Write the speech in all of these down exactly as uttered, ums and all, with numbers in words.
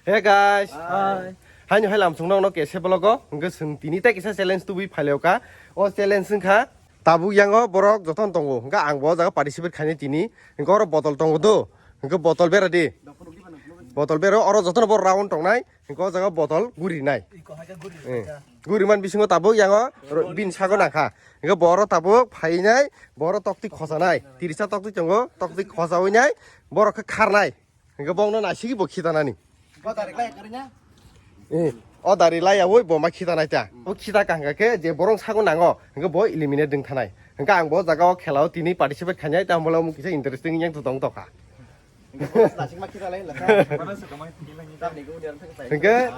Hey guys. Hi. Haino hai lam sung nokno kese vlog o. Hwnkhe chwng tini tei kisa challenge tubui phaileo ka. O challenge wngkha tabuk yango borok jotono tongo. Hwnkhe ang bo jaga participate khainai tini. Hwnkhe oro botol tongo do. Hwnkhe botol bera di. Botol bera oro jotono borok round tongnai. Hwnkhe o jaga botol guri nai. Iko hai khe guri Eh. rwkha. Guri man bisingo tabuk yango ro-, bin sago nangkha. Hwnkhe boro tabuk phainai, boro tokti khosanai. Tirisa tokti tongo, tokti khosawi nai, borok khe kharnai. Hwnkhe bongno naisigi bo khitanani. Bo dari lai karina. Eh, o dari lai awoi bo ma khitanai ta. O khita kahangka khe je borok sago nango, hwnkhe bo eliminate ding thanai. Hwnkhe ang bo jaga o khela o tini participate khainai, ta hamle omo kisa interesting yang tong tokha. Hwnkhe,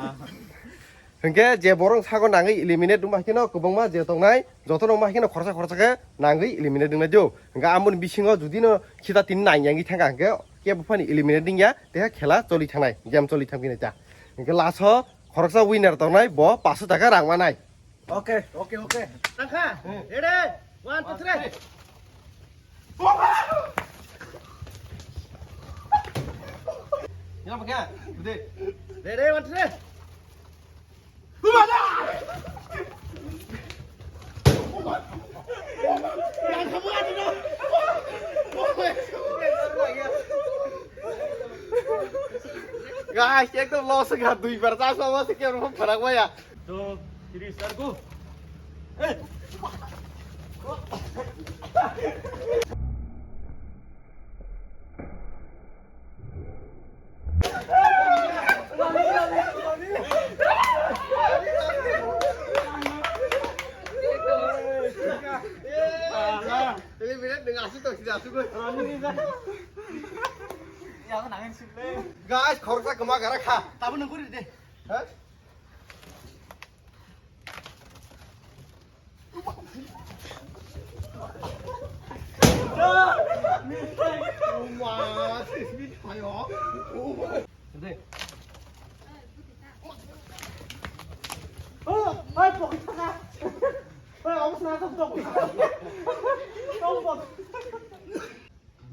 hwnkhe je borok sago nangwi eliminate wngma haikeno kwbangma je tongnai, jotono wngma haikeno khorsa khorsa khe nangwi eliminate wngnai do. Hwnkhe amoni bisingo judino khita tini nang yangwi thangkha hwnkhe kebo phani eliminate wngya, teha khela choli thangnai, game choli thangphinai ta. Hwnkhe last o khoroksa winner tongnai, bo paanso taka rang manai. Okay, okay, okay. Tangkha. Hmm. Ready? One, two, three. Nyala pakai. Gede. Ready, one, two, three. Guys, ekdom loss wngkha, dui bar chasma se kebo pharak maya. Two, three, start, go. Guys, khoroksa kwma gara kha. Tabuk nang guri de. Ha?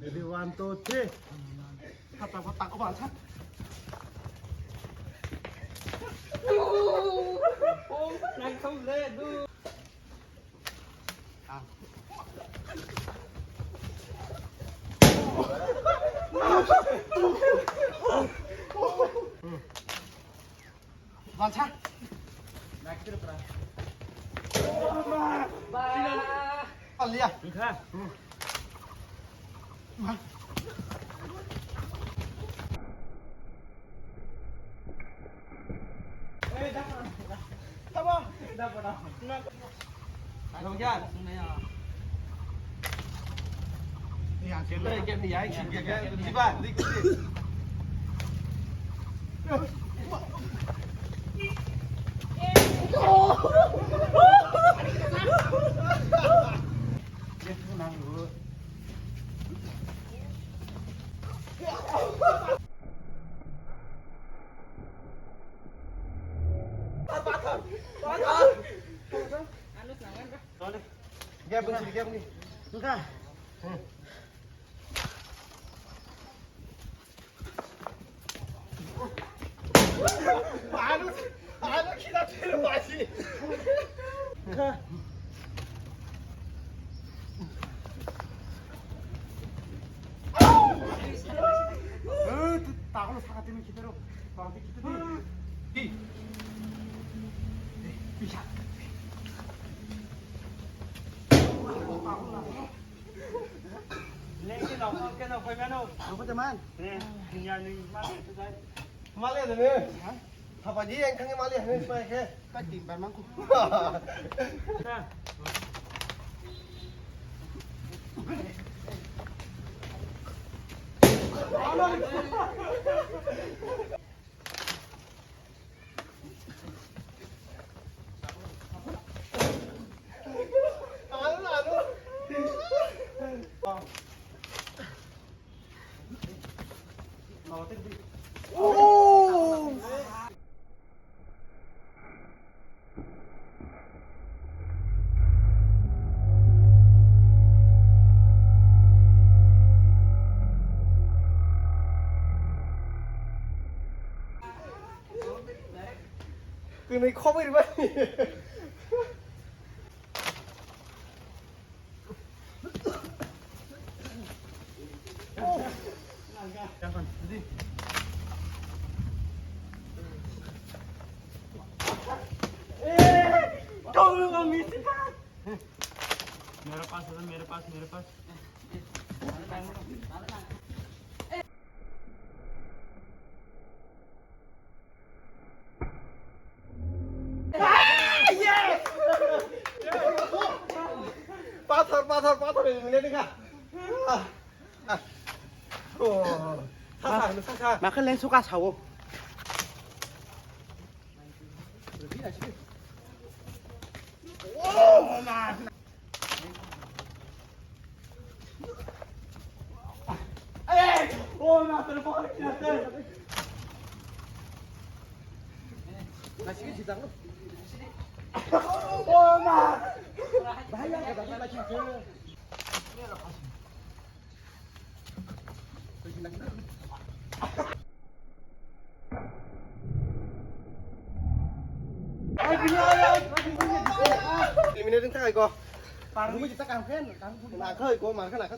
Ready, one, two, three. Sata ko tako bal sa. Oh, nang thum le du. Balsa. Ba. Liya. Gap ni, gap ni. Enggak. Anu, anu kita terus masih. Enggak. Eh, tu takut sakit ini kita, Ro. Kalau kita, di. Di. Bisa. Lengki nokol ke nokol mano. Nokol teman. Eh, dunia ni mana itu, guys? Male de ne. Ha? Thapa di yang khange male hne smai khe. Ka tim bar mangku. Kwnwi khobwi rwbani. मेरे पास है, मेरे पास, मेरे पास। Pathor, pathor, pathor, ini lihat nih, Kak. Ah, ah. Oh, sasa, sasa. Makan lain suka sawo. Eliminate wngkha ko. Parungwi jita kang khe, kang khe. Nakha ko, makha nakha.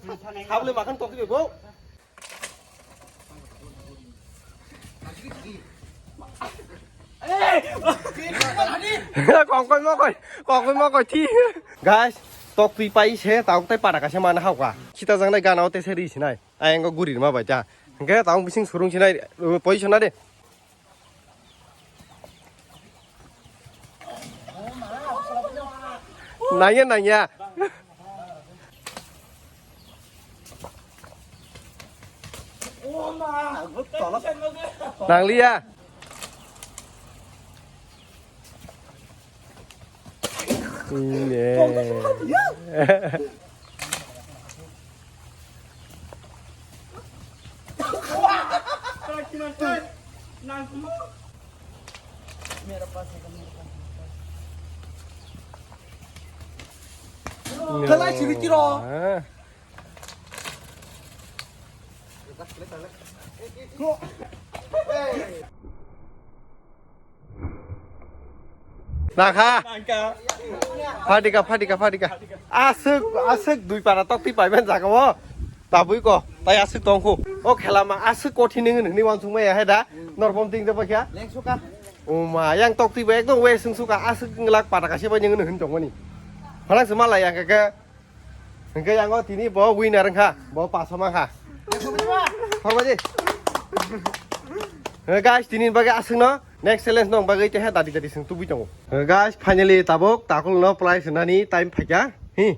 Sabule makhan tokti bo. Kongkoi mokoi, kongkoi mokoi thi. Guys, tokti pai se, tau tai para kaisa mana hauka. Sita jangnai gana o te se ri sinai. Ayang go guri rima bai ta. Hingke tang bising surung sinai, uh, position na de. Nangya, nangya. Nangliya. Ine. Kalai siri tiro. Ah. Nakha. Nangkha. Phatika, phatika, phatika. Aswk, aswk dui para tokti paiman jaga o. Tabui ko, tai aswk tongkhu. O khela ma aswk kothin wng hwnwi wansuk maya hai da. Norbom ting de bakya. Lengsuka. Oma, yang tokti bo ekdom we sung suka aswk nglak para kaisa bai nung hwn tongmani. Phalang se malai ya kaka. Hingke yango tini bo winner wngkha, bo paso mankha. Horbaji. He guys, tini bagwi aswkno next challenge nong bagwi teha dadi dadi sung tubui tongo. He guys, finally tabuk takulno prize nani time phaikha. Hi.